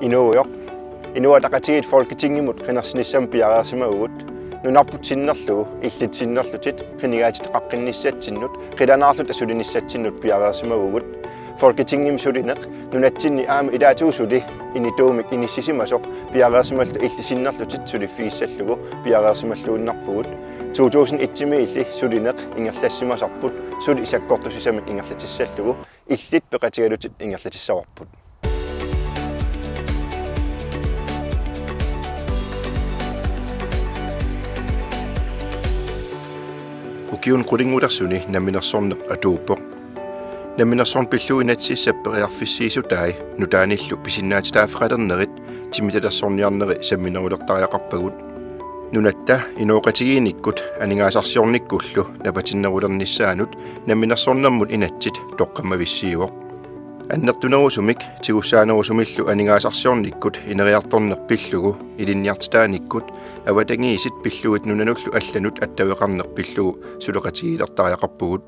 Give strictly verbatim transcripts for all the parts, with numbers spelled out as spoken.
Inuugujoq. Inuit Ataqatigiit Folketingimut qinersinissamut piareersimavugut. Nunarput sinnerlugu, illit sinnerlutit, qinigaatit qaqqinnissatsinut, qilanaarluta sulinissatsinnut piareersimavugut. Folketingimi sulineq, nunatsinni aamma ilaatigut suli, inituumik inissisimasoq, piareersimalluta illit sinnerlutit suliffigissallugu, piareersimalluinnarpugut. To tusind et-imiilli sulineq ingerlassimasarput, suli sakkortusisamik ingerlatissallugu, illit peqatigalutit ingerlatissavarput. Ukiuni qulingulersuni namminersorneq atuuppoq. Namminersorneq pillugu inatsisissap periarfissiissutai nutaanillu pisinnaatitaaffeqalernerit timmitalersorniarneri samminerulertariaqarpagut. Nunatta inooqatigiinnikkut aningaasarsiornikkullu napatinnerulernissaanut namminersornermut inatsit toqqammavissiivoq. Annertunerusumik tigussaanerusumillu aningaasarsiornikkut ineriartorneq pillugu ilinniartitaanikkut avatangiisit pillugit nunanullu allanut attaveqarneq pillugu suleqatigiilertariaqarpugut.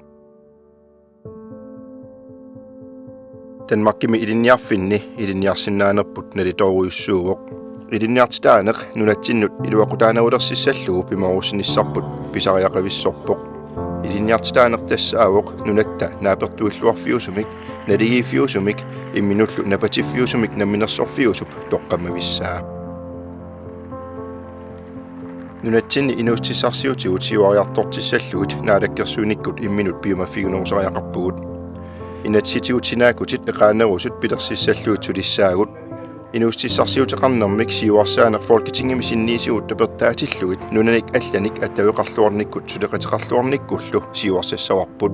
Danmarkimi ilinniarfinni ilinniarsinnaanerput nalitoorujussuuvoq. Ilinniartitaaneq nunatsinnut iluaqutaanerulersissallugu pimoorussinissarput pisariaqavissorpoq. Ilinniartitaaneq tassaavoq nunatta naapertuilluarfiusumik, naligiiffiusumik, imminullu napatiffiusumik namminersorfiusup toqqammavissaa. Nunatsinni inuussutissarsiutigut siuariartortissallugit naalakkersuinikkut imminut piumaffiginerusariaqarpugut. Inatsisitigut sinaakkutit eqaannerusut pilersissallugit sulissaagut. Inuussutissarsiuteqarnermik siuarsaaneq Folketingimi sinniisugut tapertaatillugit nunanik allanik attaveqarluarnikkut suleqateqarluarnikkullu siuarsassavarput.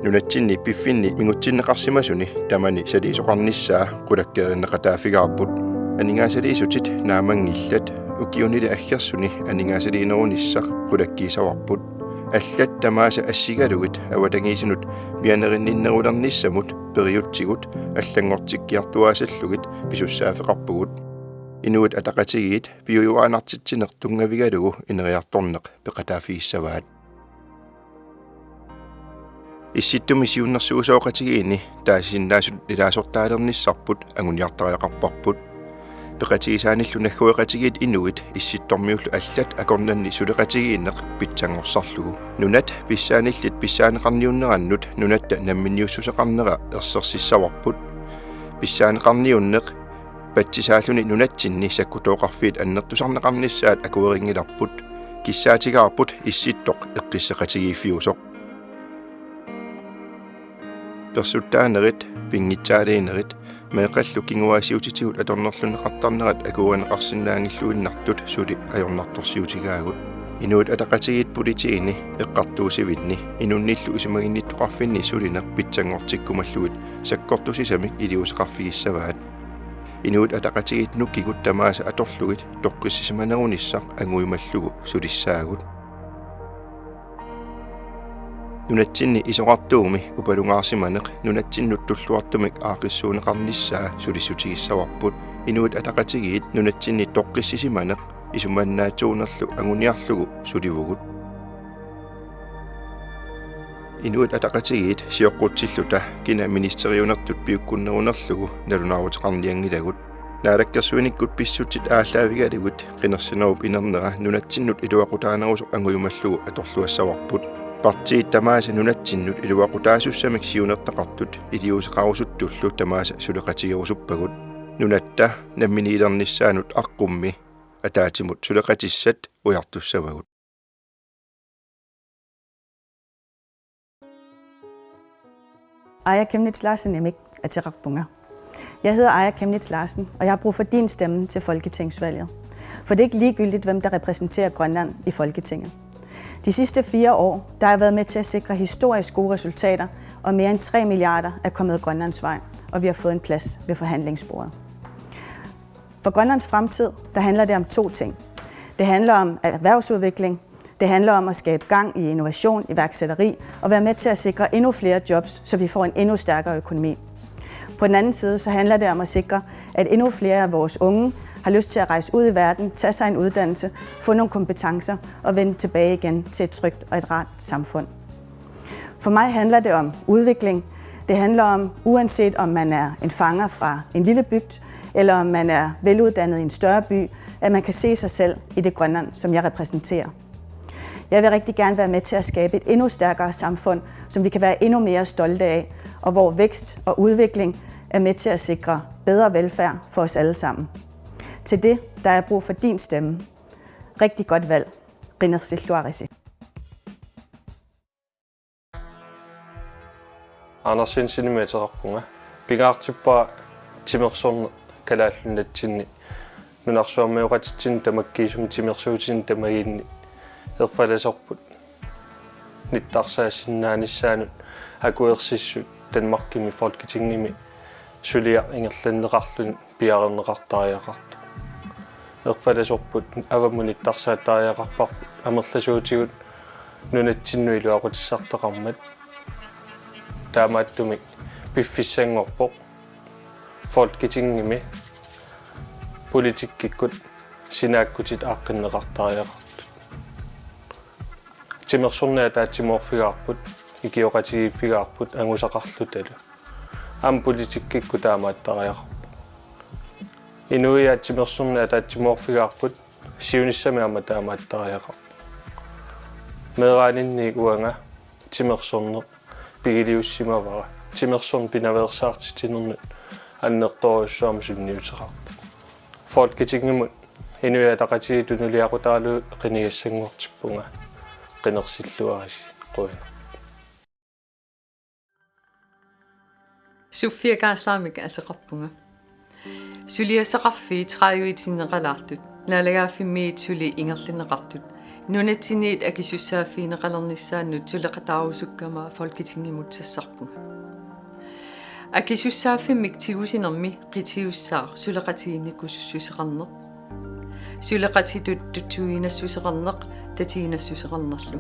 Nunatsinni piffinni mingutsinneqarsimasuni tamani saliisoqarnissaa qulakkeerinneqataaffigaarput. Aningaasaliissutit naammanngillat, ukiunili aggersuni aningaasaliinerunissaq qulakkiissavarput. Allat tamaasa assigalugit avatangiisinut mianerinninnerulernissamut periutsigut allanngortikkiartuaasallugit pisussaaffeqarpugut. Inuit Ataqatigiit piujuaannartitsineq tunngavigalugu ineriartorneq peqataaffigissavaat. Issittumi siunnersuisooqatigiinni taasisinnaasutut ilaasortaalernissarput anguniartariaqarparput. Peqatigisaanillu naggueqatigiit inuit Issittormiullu allat akornanni suleqatigiinneq pitsanngorsarlugu. Nunat pissaanillit pissaaneqarniunnerannut nunatta namminiussuseqarnera ersersissavarput. Pissaaneqarniunneq patsisaalluni nunatsinni sakkutooqarfiit annertusarneqarnissaat akuerinngilarput, kissaatigaarput Issittoq eqqisseqatigiiffiusoq. Persuttaanerit, pinngitsaaliinerit, meeqqallu kinguaassiuutitigut atornerlunneqartarnerat akuerineqarsinnaanngilluinnartut suli ajornartorsiutigaagut. Inuit Ataqatigiit politiini, eqqartuussivinni, inunnillu isumaginnittoqarfinni sulineq pitsanngortikkumallugit sakkortusisamik iliuuseqarfigissavaat. Inuit Ataqatigiit nukigut tamaasa atorlugit toqqissisimanerunissaq anguimallugu sulissaagut. Nunatsinni isorartuumi upalungaarsimaneq nunatsinnut tulluartumik aaqqissuunneqarnissaa sulissutigissavarput. Inuit Ataqatigiit nunatsinni toqqissisimaneq isumannaatsuunerlu anguniarlugu sulivugut. Inuit Ataqatigiit sioqqutsilluta kina ministeriunertut piukkunnerunerlugu nalunaaruteqarnianngilagut. Naalakkersuinikkut pissutsit aallaavigalugit qinersinerup inernera nunatsinnut iluaqutaanerusoq angujumallugu atorluassavarput. Partiit tamaasa nunatsinnut iluaqutaasussamik siunertaqartut iliuuseqarusuttullu tamaasa suleqatigerusuppagut. Nunatta namminiilernissaanut aqqummi ataatsimut suleqatissat ujartussavagut. Aaja Chemnitz Larsenimik ateqarpunga. Jeg hedder Aaja Chemnitz Larsen, og jeg har brug for din stemme til folketingsvalget. For det er ikke ligegyldigt, hvem der repræsenterer Grønland i Folketinget. De sidste fire år, der har jeg været med til at sikre historisk gode resultater, og mere end tre milliarder er kommet Grønlands vej, og vi har fået en plads ved forhandlingsbordet. For Grønlands fremtid, der handler det om to ting. Det handler om erhvervsudvikling. Det handler om at skabe gang i innovation, iværksætteri og være med til at sikre endnu flere jobs, så vi får en endnu stærkere økonomi. På den anden side, så handler det om at sikre, at endnu flere af vores unge har lyst til at rejse ud i verden, tage sig en uddannelse, få nogle kompetencer og vende tilbage igen til et trygt og et rart samfund. For mig handler det om udvikling. Det handler om, uanset om man er en fanger fra en lille bygd, eller om man er veluddannet i en større by, at man kan se sig selv i det Grønland, som jeg repræsenterer. Jeg vil rigtig gerne være med til at skabe et endnu stærkere samfund, som vi kan være endnu mere stolte af, og hvor vækst og udvikling er med til at sikre bedre velfærd for os alle sammen. Til det, der er brug for din stemme. Rigtig godt valg. Qinersilluarisi. Anders Jensenimik ateqarpunga. Pingaartippara timersorneq Kalaallit Nunatsinni nunarsuarmioqatitsinnut tamakkiisumik timersuutinik tamagiinnik erfalasorput nittarsaassinnaanissaanut akuersissut Danmarkimi Folketingimi suliaq ingerlanneqarluni piareerneqartariaqartoq. Erfalasorput avammut nittarsaattariaqarparput amerlasuutigut nunatsinnut iluaqutissartaqarmat. Taamaattumik piffissanngorpoq Folketingimi politikkikkut sinaakkutit aaqqinneqartariaqartut. Timersorneq ataatsimoorfigaarput, ikioqatigiiffigaarput angusaqarlutalu. Aamma politikkikkut taamaattariaqarpoq. Inuiaat timersorneq ataatsimoorfigaarput, siunissami aamma taamaattariaqarpoq. Meeraaninniit uanga timersorneq pigiliussimavara. Timersorneq pinaveersaartitsinernut annertoorujussuarmik sunniuteqarpoq. Folketingimut Inuit Ataqatigiit tunuliaqutaralugu qinigassanngortippunga. Qinersilluarisi. Qujanaq. Sofia Kaaslamik ateqarpunga. Suliassaqarfiit tredivetinneqalaartut, naalagaaffimmiit suli ingerlanneqartut, nunatsinniit akisussaaffigineqalernissaannut suleqataarusukkama Folketingimut sassarpunga. Akisussaaffimmik tigusinermi qitiussaaq suleqatigiinnikkussuseqarneq, suleqatitut tutsuiginassuseqarneq tatiginassuseqarnerlu.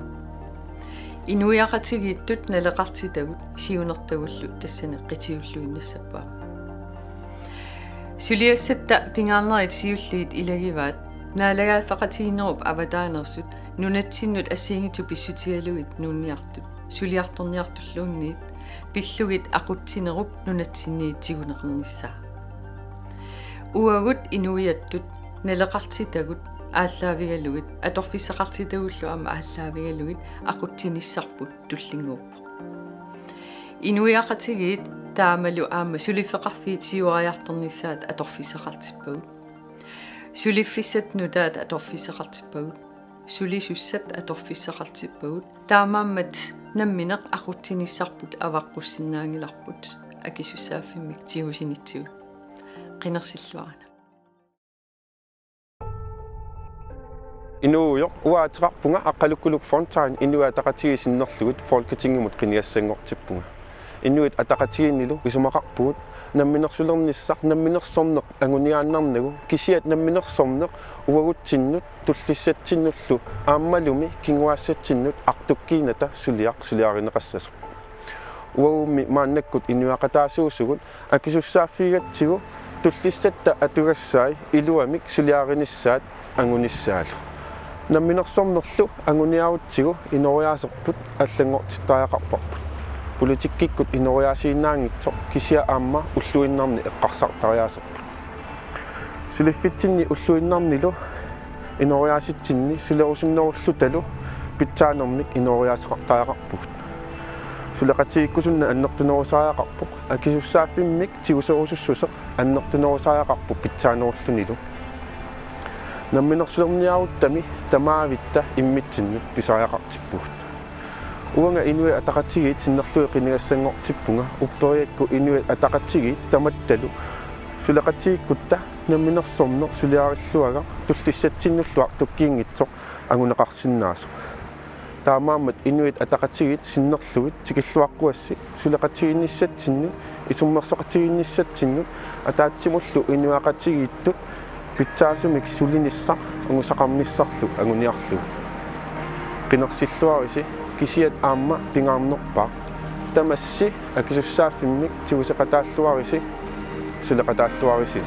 Inuiaqatigiittut naleqartitagut siunertagullu tassani qitiulluinnassappaat. Suliassatta pingaarnerit siulliit ilagivaat naalagaaffeqatigiinnerup avataaneersut nunatsinnut assigiinngitsut pissutigalugit nuunniartut, suliartorniartulluunniit pillugit aqutsinerup nunatsinniit tiguneqarnissaa. Uagut inuiattut naleqartitagut aallaavigalugit, atorfissaqartitagullu aamma aallaavigalugit aqutsinissarput tullinnguuppoq. Inuiaqatigiit taamalu aamma suliffeqarfiit siuariartornissaat atorfissaqartippagut. Suliffissat nutaat atorfissaqartippagut. Sulisussat atorfissaqartippagut. Taamaammat nammineq aqutsinissarput avaqqussinnaanngilarput akisussaaffimmik tigusinitsigut. Qinersilluarina. Inuugujoq, uanga ateqarpunga Aqqalukkuluk Fontain, Inuit Ataqatigiit sinnerlugit Folketingimut qinigassanngortippunga. Inuit Ataqatigiinnilu isumaqarpugut namminersulernissaq, namminersorneq anguniaannarnagu, kisiat namminersorneq uagutsinnut tullissatsinnullu aammalumi kinguaassatsinnut artukkiinata suliaq suliarineqassasoq. Uagummi maannakkut inuiaqataasuusugut akisussaaffigigatsigu tullissatta atugassai iluamik suliarinissaat angunissaalu. Namminersornerlu anguniarutsigu inooriaaserput allanngortittariaqarparput. Politikkikkut inooriaasiinnaanngitsoq kisianni aamma ulluinnarni eqqarsartariaaserput. Suliffitsinni ulluinnarnilu inooriaasitsinni sulerusunnerullutalu pitsaanermik inooriaaseqartariaqarpugut. Suleqatigiikkusunnit annertunerusariaqarpoq, akisussaaffimmik tiguserusussuseq annertunerusariaqarpoq pitsaanerullunilu. Namminersulerniaruttami tamaavitta immitsinnut pisariaqartippugut. Uanga Inuit Ataqatigiit sinnerlugit qinigassanngortippunga, upperigakkut Inuit Ataqatigiit tamattalu suleqatigiikkutta namminersorneq suliarilluagaq tullissatsinnullu artukkiinngitsoq anguneqarsinnaasoq. Taamaammat Inuit Ataqatigiit sinnerlugit tikilluaqquassi suleqatigiinnissatsinnut, isummersoqatigiinnissatsinnut ataatsimullu inuiaqatigiittut pitsaasumik sulinissaq angusaqarnissarlu anguniarlugu. Qinersilluarisi, kisiat aamma pingaarnerpaaq. Tamassi akisussaaffimmik tiguseqataalluarisi, suleqataalluarisi.